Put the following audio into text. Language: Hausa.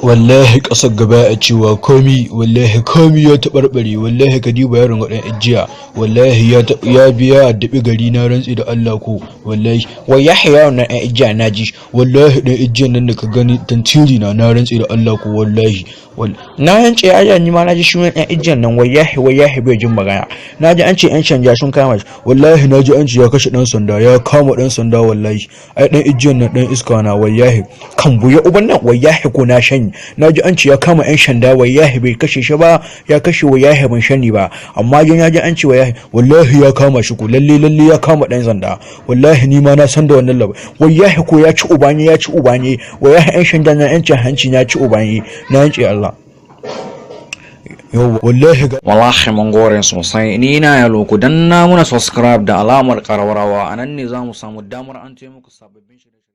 Wallahi ƙasar gaba a cewa komi, wallahi komi ya taɓarɓare. Wallahi ka diba yaron ga ɗan ijiya, wallahi ya biya addabi gari, na rantsi da Allah ko wallahi. Wallahi yaron nan ɗan ijiya na ji. Wallahi ɗan ijiyan nan da ka gani tantiri na, na rantsi da Allah ko wallahi. Na rantse Allah, ni ma na ji sunan ɗan ijiyan nan. Wallahi, wallahi bai jin magana. Na ji an ce 'yan sanda sun kama shi. Wallahi na ji an ce ya kashe ɗan sanda, ya kama ɗan sanda. Wallahi ai ɗan ijiyan nan ɗan iska na wallahi. Kan buya uban nan, wallahi ko na shani. Na ji an ce ya kama 'yan sanda, wallahi bai kashe shi ba, ya kashe, wallahi ban shani ba, amma dai na ji an ce wallahi. Wallahi ya kama shi ko, lalle lalle ya kama ɗan sanda. Wallahi ni ma na san da wannan labar. Wallahi ko ya ci uba ne, ya ci uba ne. Wallahi 'yan sanda na 'yancin hanci na ci uba ne, na rantse Allah. Yau wallahi ga Wallahi mun gore sosai. Ni na yalo, ku danna muna subscribe da alamar ƙararrawa, a nan ne za mu samu damar an muku sababbin shirye.